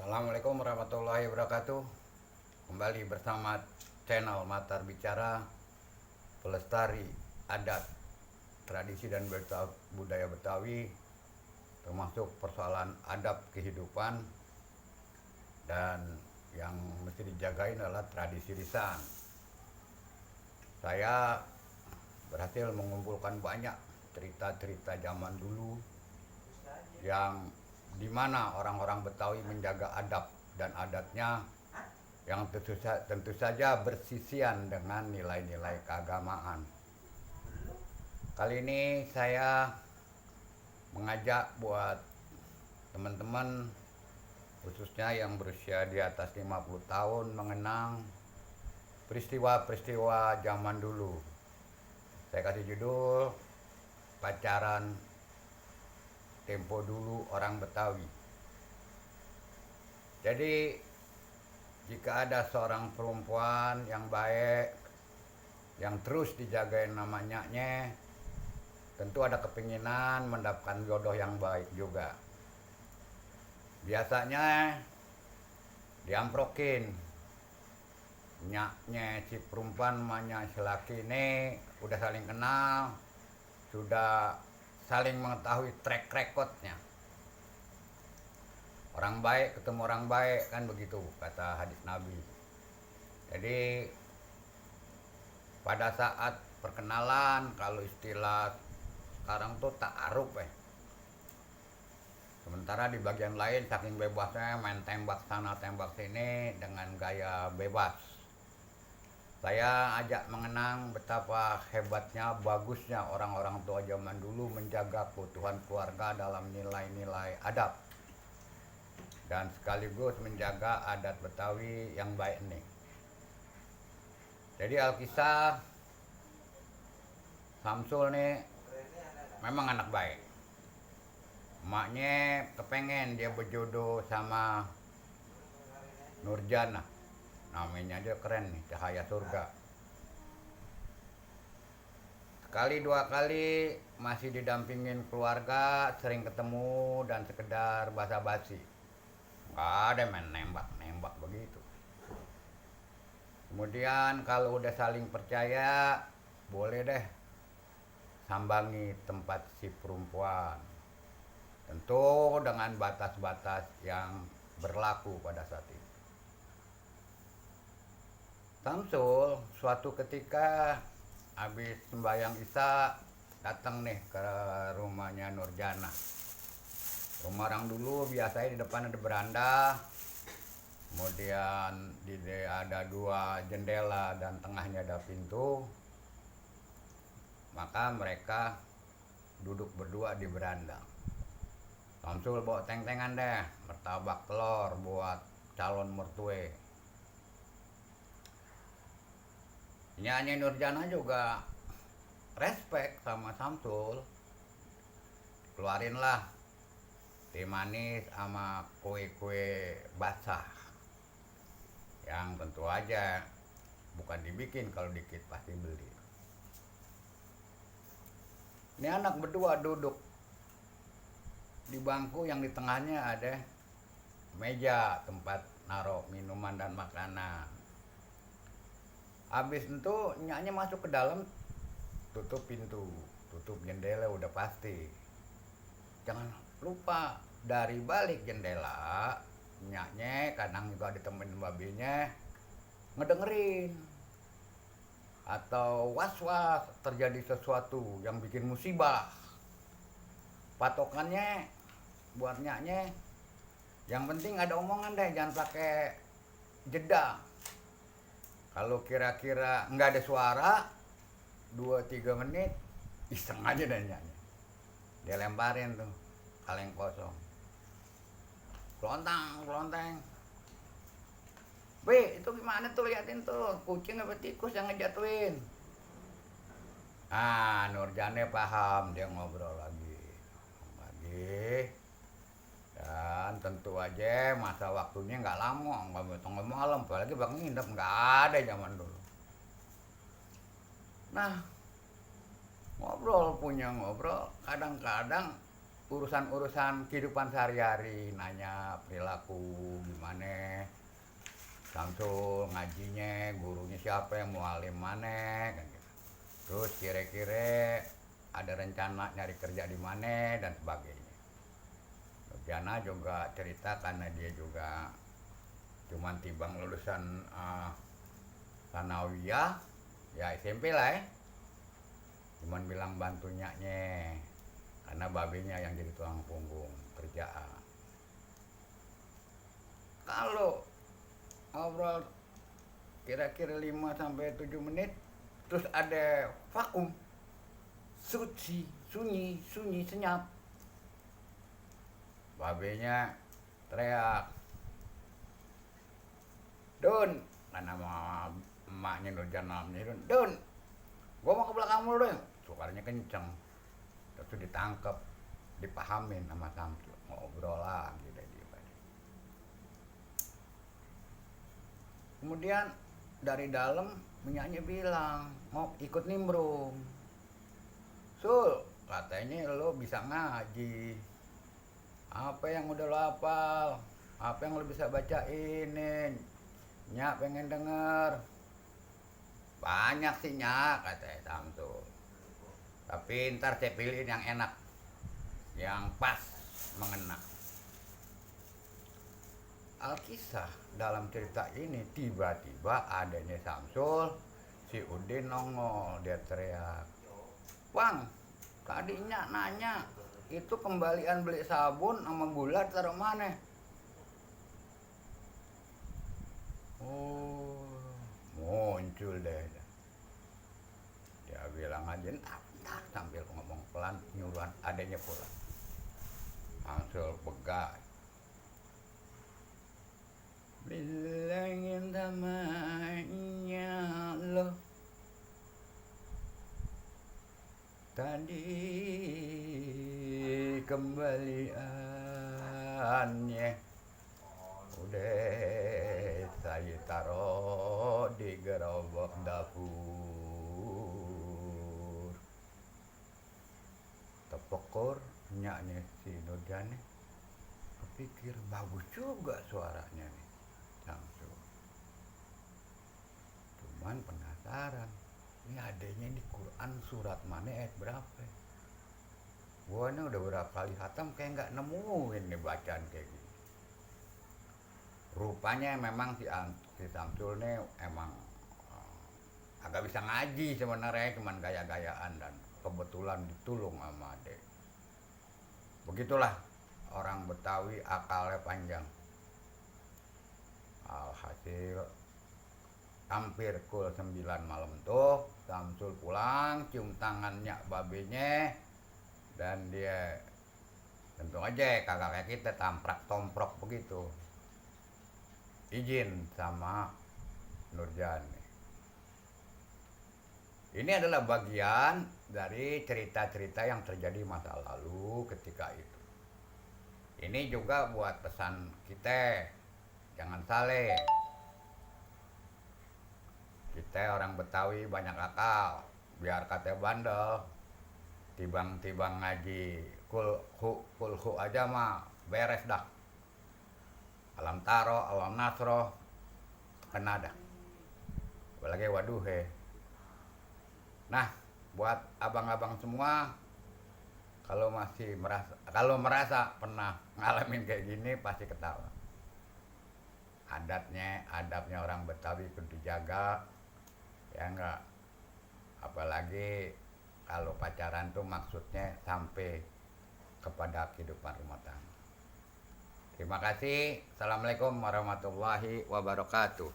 Assalamualaikum warahmatullahi wabarakatuh. Kembali bersama channel Matar Bicara, pelestari adat, tradisi dan budaya Betawi, termasuk persoalan adab kehidupan, dan yang mesti dijagain adalah tradisi lisan. Saya berhasil mengumpulkan banyak cerita-cerita zaman dulu yang dimana orang-orang Betawi menjaga adab dan adatnya yang tentu saja bersisian dengan nilai-nilai keagamaan. Kali ini saya mengajak buat teman-teman khususnya yang berusia di atas 50 tahun mengenang peristiwa-peristiwa zaman dulu. Saya kasih judul Pacaran Tempo Dulu Orang Betawi. Jadi jika ada seorang perempuan yang baik, yang terus dijagain namanya, tentu ada kepinginan mendapatkan jodoh yang baik juga. Biasanya diamprokin nyaknya si perempuan namanya si laki ini udah saling kenal, sudah saling mengetahui track recordnya. Orang baik ketemu orang baik, kan begitu kata hadis Nabi. Jadi pada saat perkenalan, kalau istilah sekarang tuh ta'aruf Sementara di bagian lain saking bebasnya main tembak sana tembak sini dengan gaya bebas. Saya ajak mengenang betapa hebatnya, bagusnya orang-orang tua zaman dulu menjaga keutuhan keluarga dalam nilai-nilai adab. Dan sekaligus menjaga adat Betawi yang baik ini. Jadi Alkisah, Samsul nih memang anak baik. Emaknya kepengen dia berjodoh sama Nurjana. Namanya aja keren nih, Cahaya Surga. Sekali dua kali masih didampingin keluarga, sering ketemu dan sekedar basa-basi. Nggak ada main nembak-nembak begitu. Kemudian kalau udah saling percaya, boleh deh sambangi tempat si perempuan. Tentu dengan batas-batas yang berlaku pada saat itu. Samsul suatu ketika habis sembahyang Isya datang nih ke rumahnya Nurjana. Rumah orang dulu biasanya di depan ada beranda, kemudian ada dua jendela dan tengahnya ada pintu. Maka mereka duduk berdua di beranda. Samsul bawa teng-tengan deh, martabak telur buat calon mertue. Nyanyi Nurjana juga respect sama Samsul. Keluarinlah teh manis sama kue-kue basah. Yang tentu aja bukan dibikin, kalau dikit pasti beli. Ini anak berdua duduk di bangku yang di tengahnya ada meja tempat naruh minuman dan makanan. Habis itu nyaknya masuk ke dalam, tutup pintu, tutup jendela udah pasti. Jangan lupa dari balik jendela, nyaknya kadang juga ditemenin babinya ngedengerin. Atau was-was terjadi sesuatu yang bikin musibah. Patokannya buat nyaknya, yang penting ada omongan deh, jangan pakai jeda. Kalau kira-kira nggak ada suara 2-3 menit, iseng aja deh nyaknya. Dia lemparin tuh kaleng kosong. Kelontang. Be, itu gimana tuh, liatin tuh, kucing apa tikus yang ngejatuhin. Nurjana paham, dia ngobrol lagi. Dan tentu aja masa waktunya nggak lama, nggak tengah malam, apalagi bang nginep, nggak ada zaman dulu. Nah, ngobrol, kadang-kadang urusan-urusan kehidupan sehari-hari, nanya perilaku gimana, Samsul ngajinya, gurunya siapa, yang mualim mana kan gitu. Terus kira-kira ada rencana nyari kerja di mana dan sebagainya. Nurjana juga cerita karena dia juga cuman tibang lulusan sanawiyah, ya SMP lah ya. Cuman bilang bantunya karena babenya yang jadi tulang punggung kerjaan. Kalau ngobrol kira-kira 5 sampai 7 menit terus ada vakum, sunyi senyap. Babenya teriak, Don, karena nama emaknya Nurjana namanya Don, gua mau ke belakang dulu deh. Suaranya kenceng, terus ditangkep, dipahamin sama Samsul, ngobrol lagi deh dia. Kemudian dari dalam minyaknya bilang mau ikut nimbrung. Sul, katanya lo bisa ngaji. Apa yang udah lo hafal? Apa yang lo bisa bacain? Nyak pengen denger. Banyak sih Nyak, katanya Samsul. Tapi ntar saya pilihin yang enak, yang pas mengena. Alkisah dalam cerita ini tiba-tiba adanya Samsul, si Udin nongol, dia teriak, Bang, tadi Nyak nanya, itu kembalian beli sabun sama gula taruh mana? Oh, muncul deh. Dia bilang aja, entar, sambil ngomong pelan, nyuruhan adanya pulang. Samsul pegang. Bilangin namanya lo tadi kembaliannya udah saya taruh di gerobak dapur. Tepekur nyaknya si Nurjana, kepikir bagus juga suaranya nih Samsul. Cuman penasaran, ini adanya di Quran surat mana ayat berapa? Gua ini udah berapa kali khatam kayak nggak nemuin nih bacaan kayak gini. Rupanya memang si Samsul nih emang agak bisa ngaji sebenarnya, cuman gaya-gayaan dan kebetulan ditulung sama adek. Begitulah orang Betawi akalnya panjang. Alhasil hampir pukul 9 malam tuh Samsul pulang, cium tangannya babenya, dan dia tentu aja kagak kayak kita tamprak tomprok begitu, izin sama Nurjana. Ini adalah bagian dari cerita-cerita yang terjadi masa lalu ketika itu. Ini juga buat pesan kita, jangan saleh. Kita orang Betawi banyak akal, biar kata bandel, tibang-tibang ngaji kulhu aja mah beres dah. Alam taro, alam nasro, kena dah. Apalagi waduh he. Nah, buat abang-abang semua, kalau merasa pernah ngalamin kayak gini pasti ketawa. Adabnya orang Betawi itu dijaga, ya enggak. Apalagi kalau pacaran tuh maksudnya sampai kepada kehidupan rumah tangga. Terima kasih. Assalamualaikum warahmatullahi wabarakatuh.